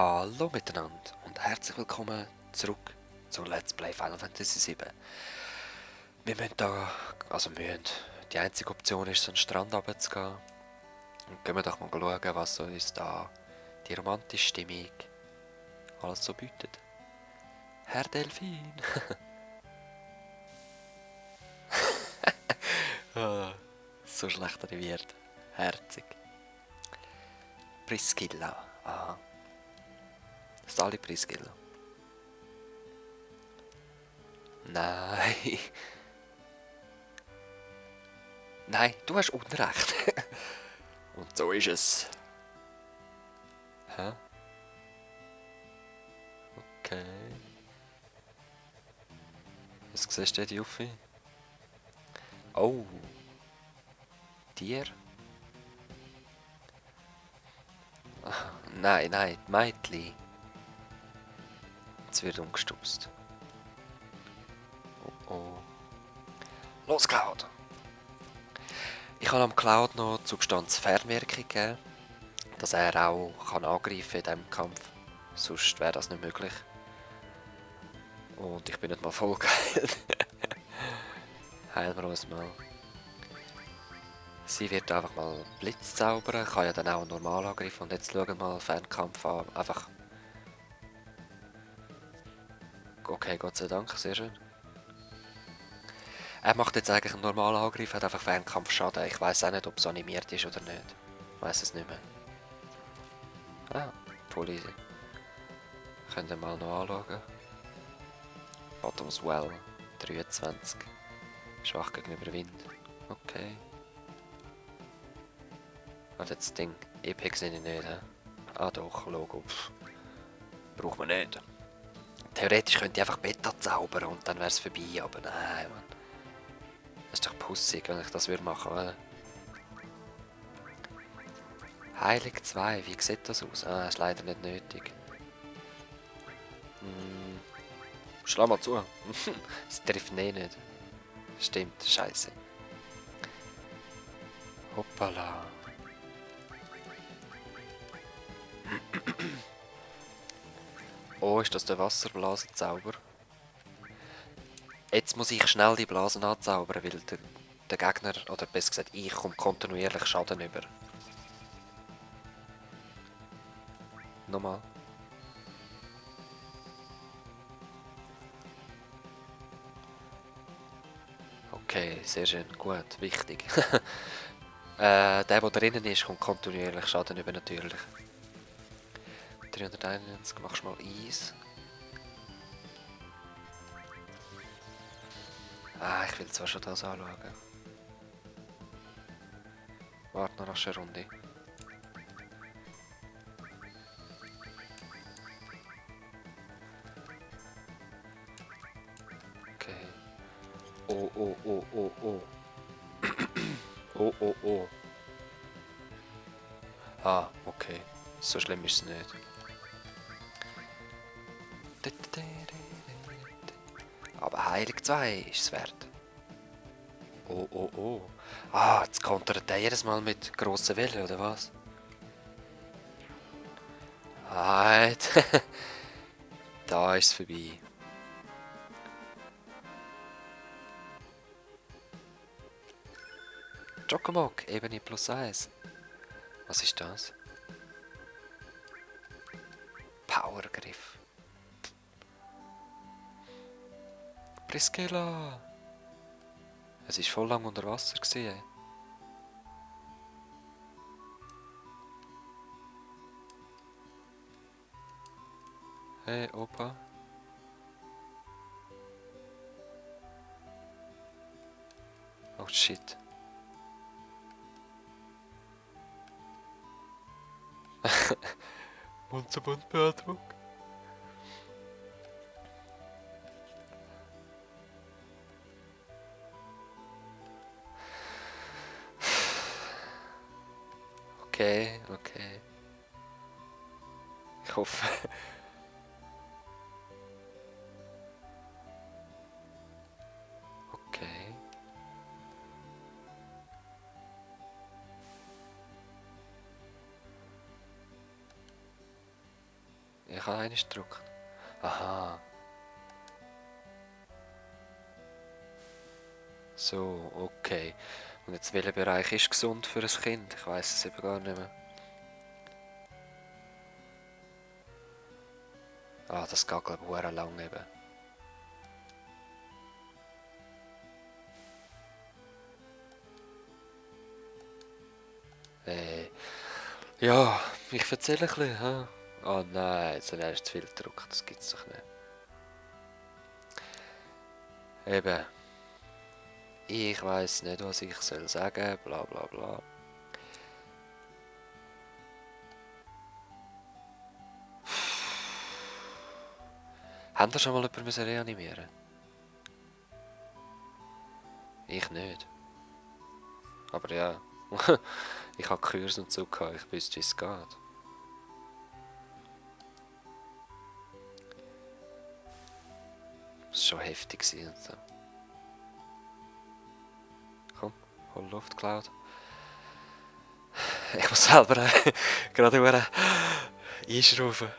Hallo miteinander und herzlich willkommen zurück zu Let's Play Final Fantasy 7. Wir müssen die einzige Option ist, so einen Strand runterzugehen. Und gehen wir doch mal schauen, was so uns da die romantische Stimmung alles so bietet. Herr Delfin! Ah, so schlecht arriviert. Herzig. Priscilla. Aha. Das ist alle Priscilla. Nein. Nein, du hast Unrecht. Und so ist es. Hä? Okay. Was siehst du, Juffi? Oh. Tier? Ah, nein, nein, Mädchen. Jetzt wird umgestupst. Oh oh. Los, Cloud! Ich habe am Cloud noch die Substanz Fernwirkung gegeben, dass er auch angreifen kann in diesem Kampf. Sonst wäre das nicht möglich. Und ich bin nicht mal voll geheilt. Heilen wir uns mal. Sie wird einfach mal Blitz zaubern, kann ja dann auch normal angreifen. Und jetzt schauen wir mal Fernkampf an. Einfach. Okay, Gott sei Dank, sehr schön. Er macht jetzt eigentlich einen normalen Angriff, hat einfach Fernkampf Schaden. Ich weiß auch nicht, ob es animiert ist oder nicht. Ich weiß es nicht mehr. Ah, voll easy. Könnt ihr mal noch anschauen. Bottoms Well, 23. Schwach gegenüber Wind. Okay. Warte, jetzt das Ding. Epic sind ich nicht, hä? Ah doch, Logo. Pff. Braucht man nicht. Theoretisch könnte ich einfach Beta zaubern und dann wäre es vorbei, aber nein, Mann. Das ist doch pussig, wenn ich das machen würde. Heilig 2, wie sieht das aus? Ah, ist leider nicht nötig. Schlag mal zu. Es trifft nicht. Stimmt, scheiße. Hoppala. Oh, ist das der Wasserblasenzauber? Jetzt muss ich schnell die Blasen anzaubern, weil der Gegner, oder besser gesagt, ich komme kontinuierlich Schaden über. Nochmal. Okay, sehr schön, gut, wichtig. Der drinnen ist, kommt kontinuierlich Schaden über natürlich. 391, machst du mal Eis. Ah, ich will zwar schon das anschauen. Warte noch rasch eine Runde. Okay. Oh, oh, oh, oh, oh. Oh, oh, oh. Ah, okay. So schlimm ist es nicht. Aber Heilig 2 ist es wert. Oh, oh, oh. Ah, jetzt kontert er jedes Mal mit grossen Wellen, oder was? Halt. Da ist es vorbei. Chocomok, Ebene +1. Was ist das? Powergriff. Priscilla! Es war voll lang unter Wasser. Hey, Opa. Oh shit. Mund-zu-Mund-Beatmung. Okay, okay. Ich hoffe. Okay. Ich habe einmal gedrückt. Aha. So, okay. Und jetzt welcher Bereich ist gesund für ein Kind? Ich weiß es eben gar nicht mehr. Ah, das geht glaube ich sehr lang eben. Ja, ich erzähle ein bisschen. Ha? Oh nein, jetzt habe ich zu viel gedrückt, das gibt's doch nicht. Eben, ich weiß nicht, was ich soll sagen, bla bla bla. Haben ihr schon mal jemanden reanimieren? Ich nicht. Aber ja, ich habe Kurs und so gehabt, ich wüsste, wie es geht. Das war schon heftig und so. Komm, hol Luft, Cloud. Ich muss selber gerade wieder einschrauben.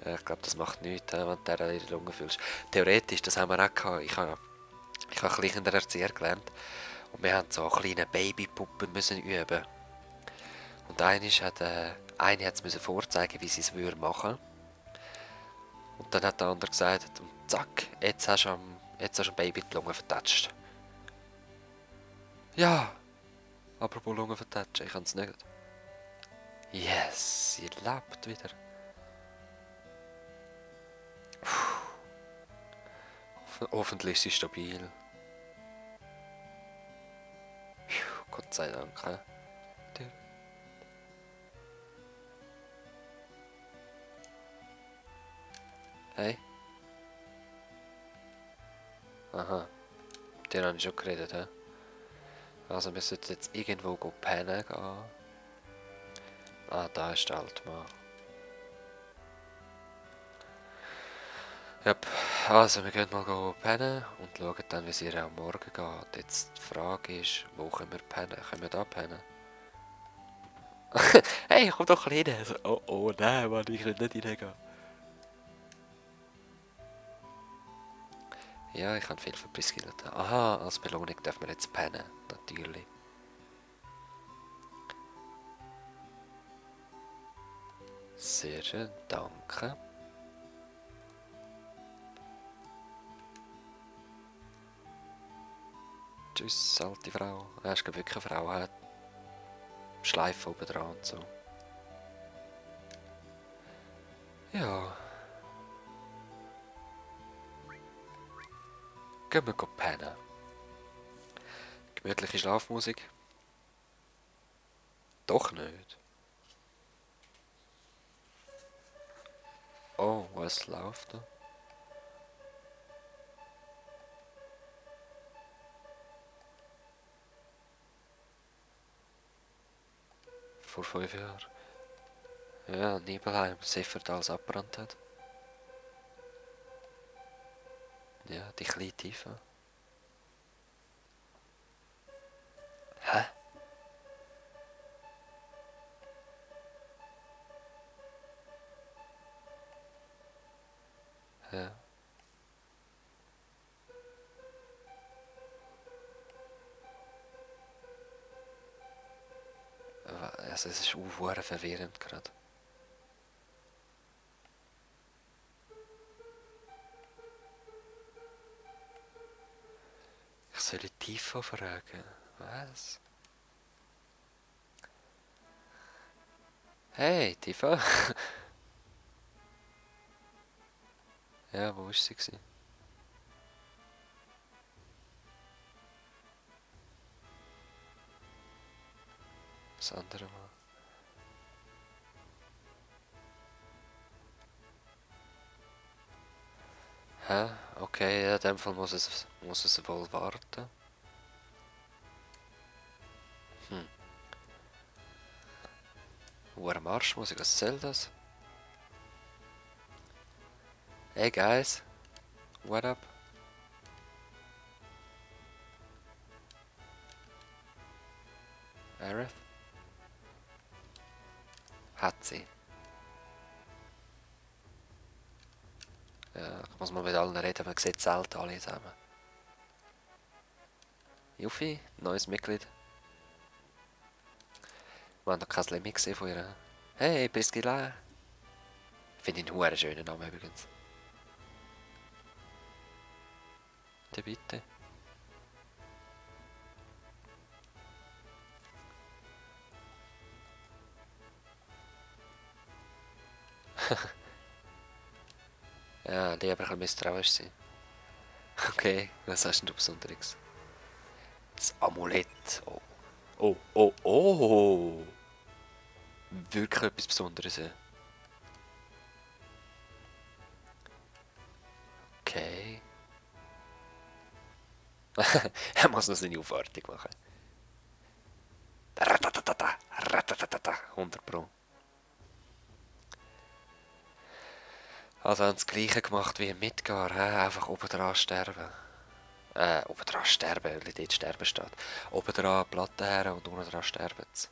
Ja, ich glaube, das macht nichts, wenn du dir in die Lunge fühlst. Theoretisch, das haben wir auch gehabt. Ich habe klein in der Erzieher gelernt. Und wir haben so kleine Babypuppen müssen üben. Und eine hat es vorzeigen, wie sie es machen würde. Und dann hat der andere gesagt, und zack, jetzt hast du am Baby die Lunge vertatscht. Ja, apropos Lunge vertatschen, ich kann es nicht. Yes, sie lebt wieder. Hoffentlich ist sie stabil. Gott sei Dank. He? Hey? Aha, mit dir habe ich schon geredet. He? Also wir sollten jetzt irgendwo pennen gehen. Ah, da ist der alte Mann. Ja, also wir gehen mal pennen und schauen dann, wie es ihr am Morgen geht. Jetzt die Frage ist, wo können wir pennen? Können wir da pennen? Hey, komm doch rein! Also, oh nein, Mann, ich will nicht reingehen. Ja, ich habe viel verbriskelt. Aha, als Belohnung dürfen wir jetzt pennen. Natürlich. Sehr schön, danke. Tschüss, alte Frau. Er ist wirklich eine Frau, hat Schleifen oben dran und so. Ja. Gehen wir pennen. Gemütliche Schlafmusik? Doch nicht. Oh, was läuft da? Vor 5 Jahren. Ja, Nibelheim, Siffert alles abbrannt hat. Ja, die kleine Tiefe. Hä? Ja. Also es ist auch verwirrend gerade. Ich soll die Tiefe fragen. Was? Hey, Tifa. Ja, wo war sie gewesen? Das andere Mal. Hä? Okay, ja, in dem Fall muss es wohl warten. Hm. Marschmusik, was soll das? Hey guys, what up? Aerith? Hat sie. Ja, ich muss mal mit allen reden, man sieht selten alle zusammen. Juffie, neues Mitglied. Wir haben noch kein Lemmy gesehen von ihr. Hey, Priscilla. Finde ich einen huere schönen Namen übrigens. Bitte, bitte. Ja, die aber ein bisschen misstrauisch sein. Okay, was hast denn du Besonderes? Das Amulett. Oh. Oh, oh, oh. Wirklich etwas Besonderes. Ja. Okay. Er muss noch seine Aufwartung machen. Ratatatata, ratatatata, 100 Pro. Also haben das gleiche gemacht wie im Midgar, einfach oben dran sterben. Oben dran sterben, weil dort sterben steht. Oben dran Platte her und unten dran sterben sie.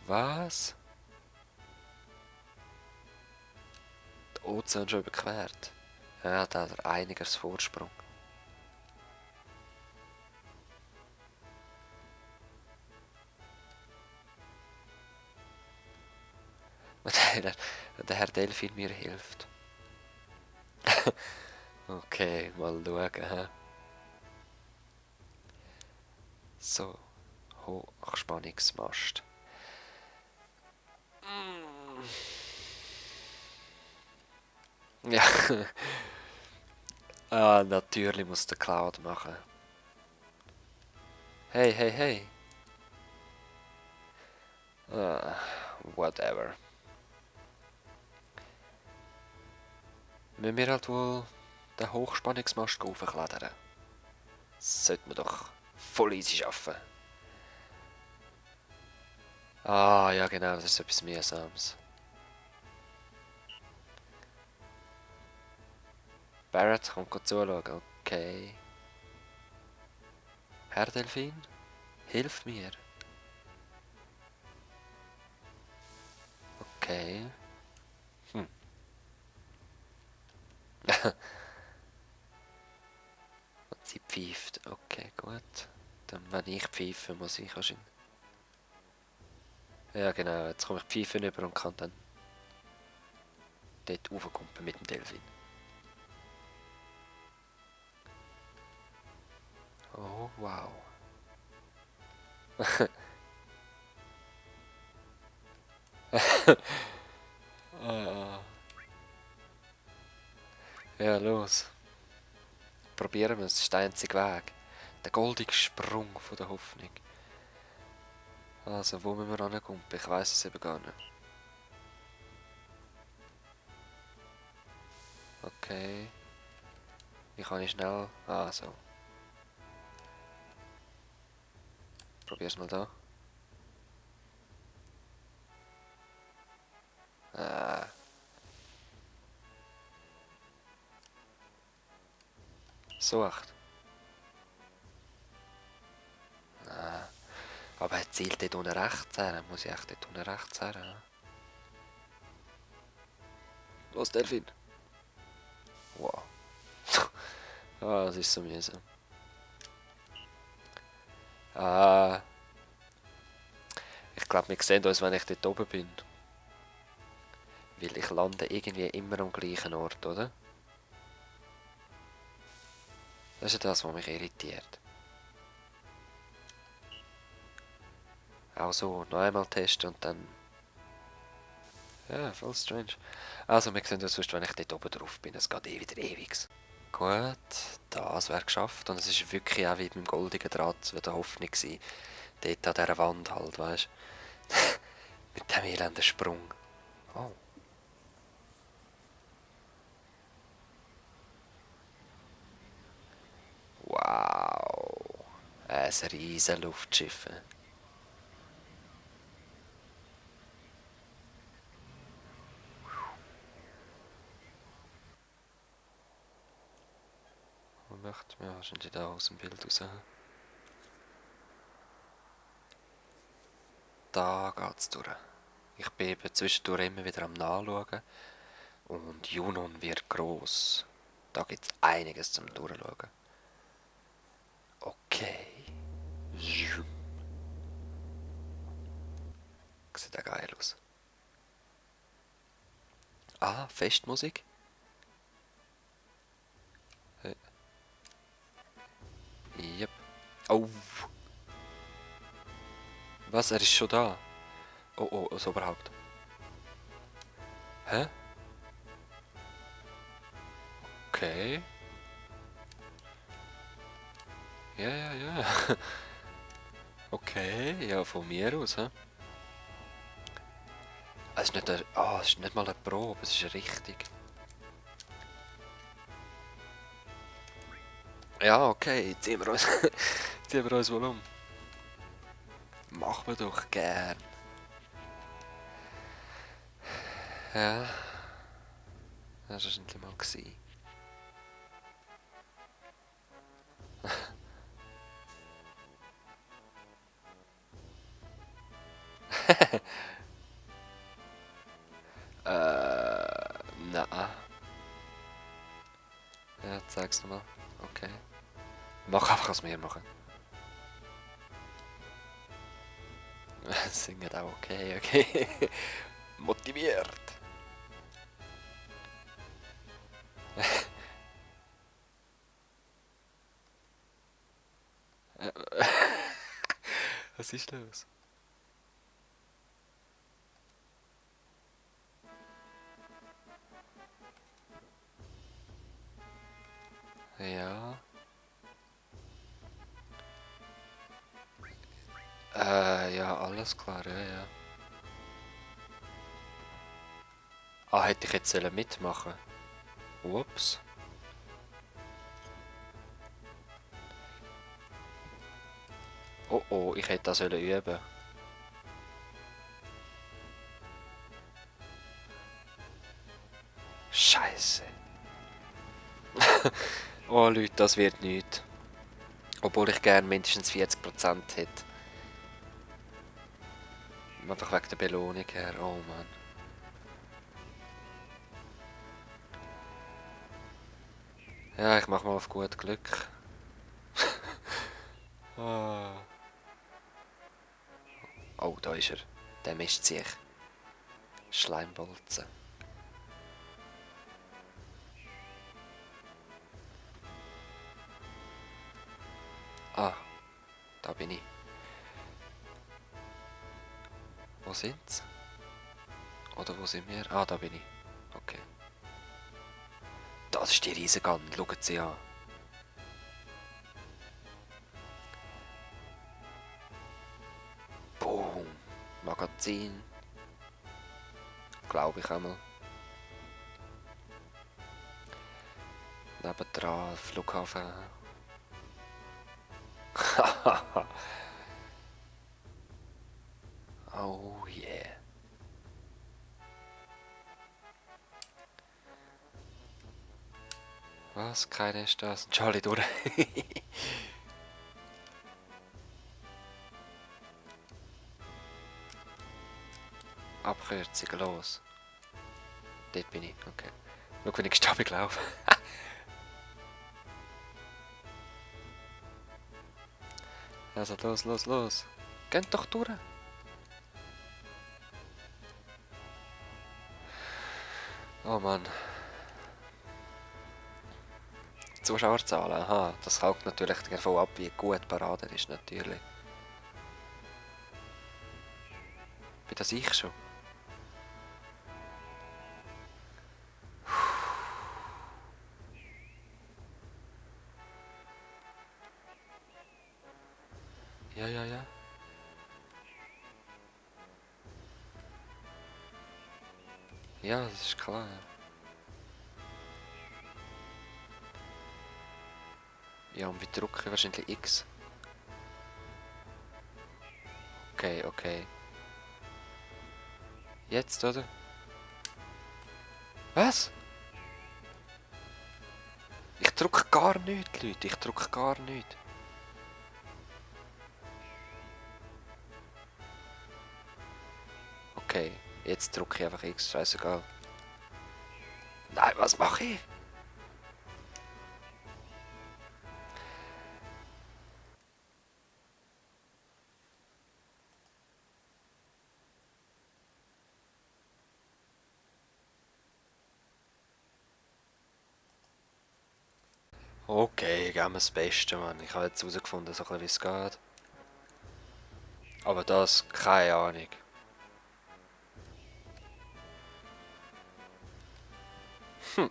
Was? Der Ozean schon überquert? Ja, da hat er einiges Vorsprung. Wenn der Herr Delfin mir hilft. Okay, mal schauen. Hä? So, Hochspannungsmast. Ja, natürlich muss der Cloud machen. Hey, hey, hey. Ah, whatever. Müssen wir halt wohl den Hochspannungsmast aufklettern. Das sollte man doch voll easy schaffen. Ah, ja genau, das ist etwas Mühsames. Barrett kommt gut zuschauen, okay. Herr Delfin, hilf mir. Okay. Hm. Und sie pfeift. Okay, gut. Dann, wenn ich pfeife, muss ich wahrscheinlich. Ja, genau. Jetzt komme ich pfeifen über und kann dann dort raufkumpen mit dem Delfin. Oh, wow. Ah. Ja, los. Probieren wir es. Das ist der einzige Weg. Der goldige Sprung von der Hoffnung. Also, wo müssen wir rankumpen? Ich weiß es eben gar nicht. Okay. Wie kann ich schnell... Ah, so. Probier's mal da. Äh. So echt. Aber er zielt dort unten rechts her. Muss ich echt dort unten rechts her? Los, Delfin. Wow. Ah, das ist so mühsam. Ah, ich glaube, wir sehen uns, wenn ich dort oben bin. Weil ich lande irgendwie immer am gleichen Ort, oder? Das ist ja das, was mich irritiert. Auch so, noch einmal testen und dann... Ja, voll strange. Also, wir sehen uns sonst, wenn ich dort oben drauf bin. Es geht eh wieder ewig. Gut, das wäre geschafft. Und es ist wirklich auch wie beim goldigen Draht wieder Hoffnung gewesen. Dort an dieser Wand halt, weißt du? Mit dem elenden Sprung. Oh. Wow. Ein riesen Luftschiff. Was macht mir wahrscheinlich da aus dem Bild raus? da geht's durch. Ich bin eben zwischendurch immer wieder am Nachschauen. Und Junon wird gross. Da gibt's einiges zum Durchschauen. Okay. Zoom. Sieht ja geil aus. Ah, Festmusik. Yep. Oh. Was? Er ist schon da? Oh, oh, also überhaupt. Hä? Okay. Ja, ja, ja. Okay, ja, von mir aus, hä? Es ist nicht, es ist nicht mal eine Probe, es ist richtig. Ja, okay, ziehen wir uns, ziehen wir uns wohl um. Machen wir doch gern. Ja, das war endlich mal gewesen. Nein. Ja, zeig's nochmal. Okay. Mach einfach, was wir machen. Singen auch okay, okay. Motiviert. Was ist los? Ja. Ja, alles klar, ja, ja. Ah, hätte ich jetzt mitmachen sollen? Ups. Oh oh, ich hätte das üben. Scheiße. Oh Leute, das wird nichts. Obwohl ich gerne mindestens 40% hätte. Einfach wegen der Belohnung her. Oh Mann. Ja, ich mach mal auf gut Glück. Oh. Oh, da ist er. Der mischt sich. Schleimbolzen. Ah, da bin ich. Wo sind's? Oder wo sind wir? Ah, da bin ich. Okay. Das ist die Riesengun. Schaut sie an. Boom. Magazin. Glaube ich einmal. Nebendran Flughafen. Oh yeah. Was? Keine ist das? Charlie durch. Abkürzung, los. Dort bin ich, okay. Schau, wenn ich gestabil laufe. Also los, los, los. Geht doch durch. Oh Mann. Zuschauerzahlen, aha. Das hängt natürlich davon ab, wie gut die Parade ist, natürlich. Bin das ich schon? Ja, ja, ja. Ja, das ist klar. Ja, und wie drücke ich wahrscheinlich X? Okay, okay. Jetzt, oder? Was? Ich drücke gar nichts, Leute. Ich drücke gar nichts. Okay, jetzt drücke ich einfach X, scheißegal. Nein, was mache ich? Okay, geben wir das Beste, Mann. Ich habe jetzt herausgefunden, so ein bisschen, wie es geht. Aber das, keine Ahnung. Und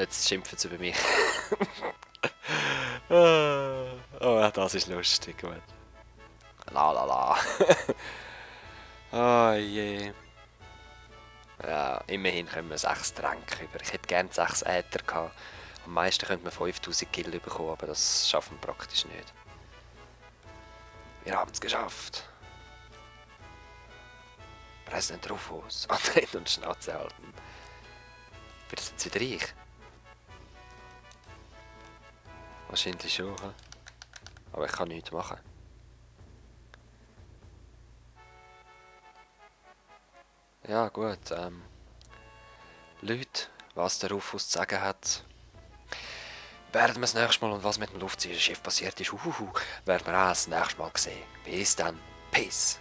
jetzt schimpfen sie über mich. Oh, das ist lustig, gut. La la la. Oh je. Ja, immerhin können wir 6 Tränke über. Ich hätte gerne 6 Äther gehabt. Am meisten könnte man 5000 Kill bekommen, aber das schaffen wir praktisch nicht. Wir haben es geschafft. Präsident Rufus, antreten und Schnauze halten. Wird das jetzt wieder ich? Wahrscheinlich schon, he? Aber ich kann nichts machen. Ja, gut, Leute, was der Rufus zu sagen hat, werden wir das nächste Mal und was mit dem Luftschiff passiert ist, werden wir auch das nächste Mal sehen. Bis dann. Peace.